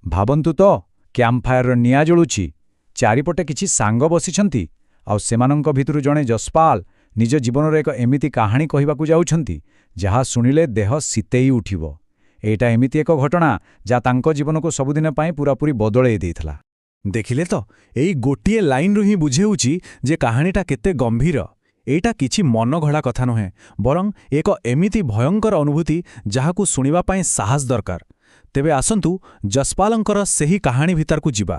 ଭାବନ୍ତୁ ତ, କ୍ୟାମ୍ପଫାୟାରର ନିଆଁ ଜଳୁଛି, ଚାରିପଟେ କିଛି ସାଙ୍ଗ ବସିଛନ୍ତି, ଆଉ ସେମାନଙ୍କ ଭିତରୁ ଜଣେ ଯଶପାଲ ନିଜ ଜୀବନର ଏକ ଏମିତି କାହାଣୀ କହିବାକୁ ଯାଉଛନ୍ତି, ଯାହା ଶୁଣିଲେ ଦେହ ଶୀତେଇ ଉଠିବ। ଏଇଟା ଏମିତି ଏକ ଘଟଣା ଯାହା ତାଙ୍କ ଜୀବନକୁ ସବୁଦିନ ପାଇଁ ପୂରାପୂରି ବଦଳେଇ ଦେଇଥିଲା। ଦେଖିଲେ ତ, ଏଇ ଗୋଟିଏ ଲାଇନ୍ରୁ ହିଁ ବୁଝେଉଛି ଯେ କାହାଣୀଟା କେତେ ଗମ୍ଭୀର। ଏଇଟା କିଛି ମନଗଢ଼ା କଥା ନୁହେଁ, ବରଂ ଏକ ଏମିତି ଭୟଙ୍କର ଅନୁଭୂତି ଯାହାକୁ ଶୁଣିବା ପାଇଁ ସାହସ ଦରକାର। ତେବେ ଆସନ୍ତୁ, ଯଶପାଲଙ୍କର ସେହି କାହାଣୀ ଭିତରକୁ ଯିବା।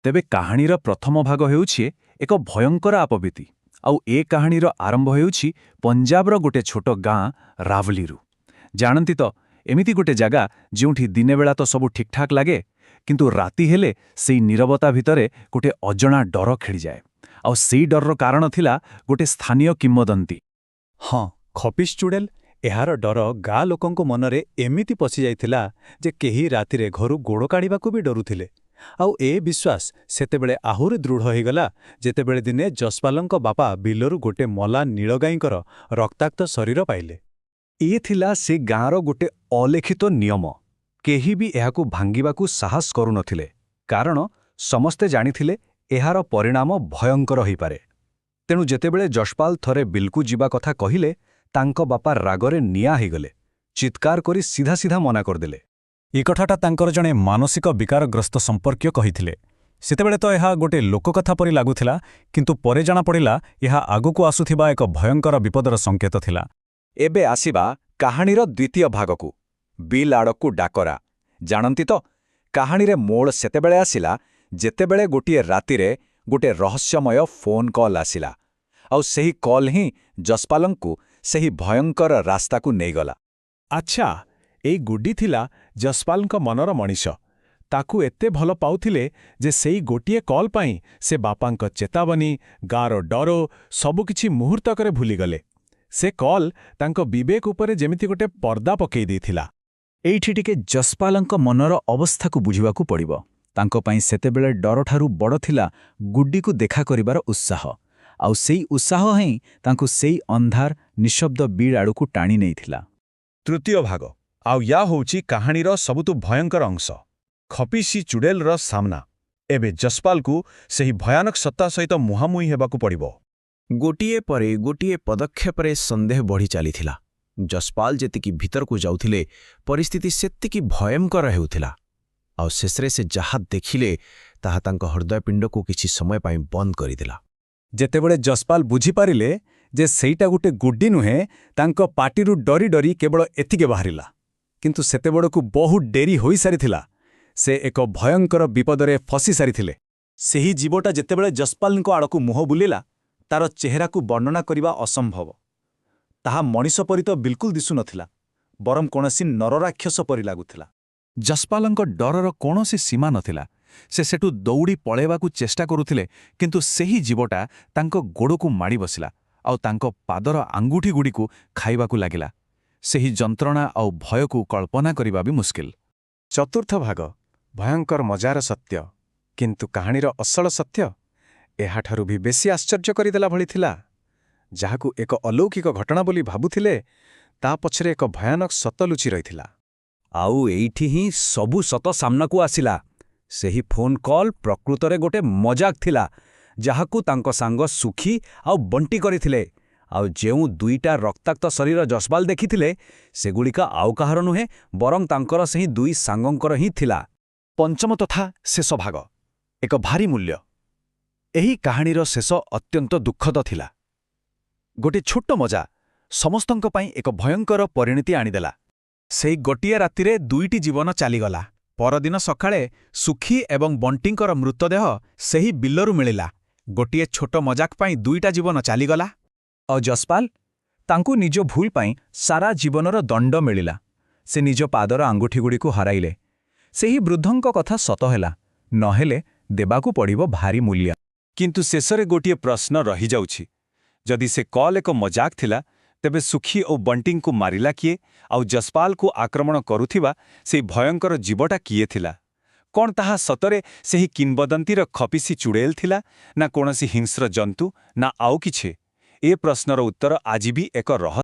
ତେବେ କାହାଣୀର ପ୍ରଥମ ଭାଗ ହେଉଛି ଏକ ଭୟଙ୍କର ଆପବିତି। ଆଉ ଏ କାହାଣୀର ଆରମ୍ଭ ହେଉଛି ପଞ୍ଜାବର ଗୋଟେ ଛୋଟ ଗାଁ ରାଭଲିରୁ। ଜାଣନ୍ତି ତ, ଏମିତି ଗୋଟେ ଜାଗା ଯେଉଁଠି ଦିନେବେଳା ତ ସବୁ ଠିକ୍ଠାକ୍ ଲାଗେ, କିନ୍ତୁ ରାତି ହେଲେ ସେଇ ନୀରବତା ଭିତରେ ଗୋଟେ ଅଜଣା ଡର ଖେଳିଯାଏ। ଆଉ ସେଇ ଡରର କାରଣ ଥିଲା ଗୋଟେ ସ୍ଥାନୀୟ କିମ୍ବଦନ୍ତୀ। ହଁ, ଖପିସ୍ ଚୁଡ଼େଲ। ଏହାର ଡର ଗାଁ ଲୋକଙ୍କ ମନରେ ଏମିତି ପଶିଯାଇଥିଲା ଯେ କେହି ରାତିରେ ଘରୁ ଗୋଡ଼ କାଢ଼ିବାକୁ ବି ଡରୁଥିଲେ। ଆଉ ଏ ବିଶ୍ୱାସ ସେତେବେଳେ ଆହୁରି ଦୃଢ଼ ହୋଇଗଲା, ଯେତେବେଳେ ଦିନେ ଯଶପାଲଙ୍କ ବାପା ବିଲରୁ ଗୋଟେ ମଲା ନୀଳଗାଈଙ୍କର ରକ୍ତାକ୍ତ ଶରୀର ପାଇଲେ। ଏ ଥିଲା ସେ ଗାଁର ଗୋଟେ ଅଲିଖିତ ନିୟମ। କେହି ବି ଏହାକୁ ଭାଙ୍ଗିବାକୁ ସାହସ କରୁନଥିଲେ, କାରଣ ସମସ୍ତେ ଜାଣିଥିଲେ ଏହାର ପରିଣାମ ଭୟଙ୍କର ହୋଇପାରେ। ତେଣୁ ଯେତେବେଳେ ଯଶପାଲ ଥରେ ବିଲକୁ ଯିବା କଥା କହିଲେ, ତାଙ୍କ ବାପା ରାଗରେ ନିଆଁ ହେଇଗଲେ। ଚିତ୍କାର କରି ସିଧା ସିଧା ମନା କରିଦେଲେ। ଏ କଥାଟା ତାଙ୍କର ଜଣେ ମାନସିକ ବିକାରଗ୍ରସ୍ତ ସମ୍ପର୍କୀୟ କହିଥିଲେ। ସେତେବେଳେ ତ ଏହା ଗୋଟେ ଲୋକକଥା ପରି ଲାଗୁଥିଲା, କିନ୍ତୁ ପରେ ଜଣାପଡ଼ିଲା ଏହା ଆଗକୁ ଆସୁଥିବା ଏକ ଭୟଙ୍କର ବିପଦର ସଂକେତ ଥିଲା। ଏବେ ଆସିବା କାହାଣୀର ଦ୍ୱିତୀୟ ଭାଗକୁ, ବିଲ୍ ଆଡ଼କୁ ଡାକରା। ଜାଣନ୍ତି ତ, କାହାଣୀରେ ମୋଡ଼ ସେତେବେଳେ ଆସିଲା ଯେତେବେଳେ ଗୋଟିଏ ରାତିରେ ଗୋଟେ ରହସ୍ୟମୟ ଫୋନ୍ କଲ୍ ଆସିଲା। ଆଉ ସେହି କଲ୍ ହିଁ ଯଶପାଲଙ୍କୁ ସେହି ଭୟଙ୍କର ରାସ୍ତାକୁ ନେଇଗଲା। ଆଚ୍ଛା, ଏଇ ଗୁଡ୍ଡି ଥିଲା ଯଶପାଲଙ୍କ ମନର ମଣିଷ। ତାକୁ ଏତେ ଭଲ ପାଉଥିଲେ ଯେ ସେଇ ଗୋଟିଏ କଲ୍ ପାଇଁ ସେ ବାପାଙ୍କ ଚେତାବନୀ, ଗାଁର ଡର ସବୁକିଛି ମୁହୂର୍ତ୍ତକରେ ଭୁଲିଗଲେ। ସେ କଲ୍ ତାଙ୍କ ବିବେକ ଉପରେ ଯେମିତି ଗୋଟେ ପର୍ଦ୍ଦା ପକେଇ ଦେଇଥିଲା। ଏଇଠି ଟିକେ ଯଶପାଲଙ୍କ ମନର ଅବସ୍ଥାକୁ ବୁଝିବାକୁ ପଡ଼ିବ। ତାଙ୍କ ପାଇଁ ସେତେବେଳେ ଡରଠାରୁ ବଡ଼ ଥିଲା ଗୁଡ୍ଡିକୁ ଦେଖା କରିବାର ଉତ୍ସାହ। ଆଉ ସେଇ ଉତ୍ସାହ ହିଁ ତାଙ୍କୁ ସେଇ ଅନ୍ଧାର, ନିଶବ୍ଦ ବିଲ୍ ଆଡ଼କୁ ଟାଣି ନେଇଥିଲା। ତୃତୀୟ ଭାଗ, ଆଉ ୟା ହେଉଛି କାହାଣୀର ସବୁଠୁ ଭୟଙ୍କର ଅଂଶ, ଖପିସି ଚୁଡେଲର ସାମ୍ନା। ଏବେ ଯଶପାଲକୁ ସେହି ଭୟାନକ ସତ୍ତା ସହିତ ମୁହାଁମୁହିଁ ହେବାକୁ ପଡ଼ିବ। ଗୋଟିଏ ପରେ ଗୋଟିଏ ପଦକ୍ଷେପରେ ସନ୍ଦେହ ବଢ଼ି ଚାଲିଥିଲା। ଯଶପାଲ ଯେତିକି ଭିତରକୁ ଯାଉଥିଲେ, ପରିସ୍ଥିତି ସେତିକି ଭୟଙ୍କର ହେଉଥିଲା। ଆଉ ଶେଷରେ ସେ ଯାହା ଦେଖିଲେ, ତାହା ତାଙ୍କ ହୃଦୟପିଣ୍ଡକୁ କିଛି ସମୟ ପାଇଁ ବନ୍ଦ କରିଦେଲା। ଯେତେବେଳେ ଯଶପାଲ ବୁଝିପାରିଲେ ଯେ ସେଇଟା ଗୋଟେ ଗୁଡ୍ଡି ନୁହେଁ, ତାଙ୍କ ପାଟିରୁ ଡରି ଡରି କେବଳ ଏତିକି ବାହାରିଲା। କିନ୍ତୁ ସେତେବେଳକୁ ବହୁତ ଡେରି ହୋଇସାରିଥିଲା। ସେ ଏକ ଭୟଙ୍କର ବିପଦରେ ଫସି ସାରିଥିଲେ। ସେହି ଜୀବଟା ଯେତେବେଳେ ଯଶପାଲଙ୍କ ଆଡ଼କୁ ମୁହଁ ବୁଲିଲା, ତାର ଚେହେରାକୁ ବର୍ଣ୍ଣନା କରିବା ଅସମ୍ଭବ। ତାହା ମଣିଷ ପରି ତ ବିଲକୁଲ ଦିଶୁନଥିଲା, ବରଂ କୌଣସି ନରରାକ୍ଷସ ପରି ଲାଗୁଥିଲା। ଯଶପାଲଙ୍କ ଡରର କୌଣସି ସୀମା ନଥିଲା। ସେ ସେଠୁ ଦୌଡ଼ି ପଳାଇବାକୁ ଚେଷ୍ଟା କରୁଥିଲେ, କିନ୍ତୁ ସେହି ଜୀବଟା ତାଙ୍କ ଗୋଡ଼କୁ ମାଡ଼ି ବସିଲା ଆଉ ତାଙ୍କ ପାଦର ଆଙ୍ଗୁଠିଗୁଡ଼ିକୁ ଖାଇବାକୁ ଲାଗିଲା। ସେହି ଯନ୍ତ୍ରଣା ଆଉ ଭୟକୁ କଳ୍ପନା କରିବା ବି ମୁସ୍କିଲ। ଚତୁର୍ଥ ଭାଗ, ଭୟଙ୍କର ମଜାର ସତ୍ୟ। କିନ୍ତୁ କାହାଣୀର ଅସଲ ସତ୍ୟ ଏହାଠାରୁ ବି ବେଶୀ ଆଶ୍ଚର୍ଯ୍ୟ କରିଦେଲା ଭଳି ଥିଲା। ଯାହାକୁ ଏକ ଅଲୌକିକ ଘଟଣା ବୋଲି ଭାବୁଥିଲେ, ତା ପଛରେ ଏକ ଭୟାନକ ସତ ଲୁଚି ରହିଥିଲା। ଆଉ ଏଇଠି ହିଁ ସବୁ ସତ ସାମ୍ନାକୁ ଆସିଲା। ସେହି ଫୋନ୍ କଲ୍ ପ୍ରକୃତରେ ଗୋଟେ ମଜାକ ଥିଲା, ଯାହାକୁ ତାଙ୍କ ସାଙ୍ଗ ସୁଖୀ ଆଉ ବଣ୍ଟି କରିଥିଲେ। ଆଉ ଯେଉଁ ଦୁଇଟା ରକ୍ତାକ୍ତ ଶରୀର ଯଶପାଲ ଦେଖିଥିଲେ, ସେଗୁଡ଼ିକ ଆଉ କାହାର ନୁହେଁ, ବରଂ ତାଙ୍କର ସେହି ଦୁଇ ସାଙ୍ଗଙ୍କର ହିଁ ଥିଲା। ପଞ୍ଚମ ତଥା ଶେଷ ଭାଗ, ଏକ ଭାରୀ ମୂଲ୍ୟ। ଏହି କାହାଣୀର ଶେଷ ଅତ୍ୟନ୍ତ ଦୁଃଖଦ ଥିଲା। ଗୋଟିଏ ଛୋଟ ମଜା ସମସ୍ତଙ୍କ ପାଇଁ ଏକ ଭୟଙ୍କର ପରିଣତି ଆଣିଦେଲା। ସେଇ ଗୋଟିଏ ରାତିରେ ଦୁଇଟି ଜୀବନ ଚାଲିଗଲା। ପରଦିନ ସକାଳେ ସୁଖୀ ଏବଂ ବଣ୍ଟିଙ୍କର ମୃତଦେହ ସେହି ବିଲରୁ ମିଳିଲା। ଗୋଟିଏ ଛୋଟ ମଜାକ ପାଇଁ ଦୁଇଟା ଜୀବନ ଚାଲିଗଲା। ଆଉ ଯଶପାଲ, ତାଙ୍କୁ ନିଜ ଭୁଲ ପାଇଁ ସାରା ଜୀବନର ଦଣ୍ଡ ମିଳିଲା। ସେ ନିଜ ପାଦର ଆଙ୍ଗୁଠିଗୁଡ଼ିକୁ ହରାଇଲେ। ସେହି ବୃଦ୍ଧଙ୍କ କଥା ସତ ହେଲା, ନହେଲେ ଦେବାକୁ ପଡ଼ିବ ଭାରି ମୂଲ୍ୟ। କିନ୍ତୁ ଶେଷରେ ଗୋଟିଏ ପ୍ରଶ୍ନ ରହିଯାଉଛି। ଯଦି ସେ କଲ୍ ଏକ ମଜାକ ଥିଲା, ତେବେ ସୁଖୀ ଓ ବଣ୍ଟିଙ୍କୁ ମାରିଲା କିଏ? ଆଉ ଯଶପାଲକୁ ଆକ୍ରମଣ କରୁଥିବା ସେଇ ଭୟଙ୍କର ଜୀବଟା କିଏ ଥିଲା? କ'ଣ ତାହା ସତରେ ସେହି କିମ୍ବଦନ୍ତୀର ଖପିସି ଚୁଡ଼େଲ ଥିଲା, ନା କୌଣସି ହିଂସ୍ର ଜନ୍ତୁ, ନା ଆଉ କିଛି? ଏ ପ୍ରଶ୍ନର ଉତ୍ତର ଆଜି ବି ଏକ ରହସ୍ୟ।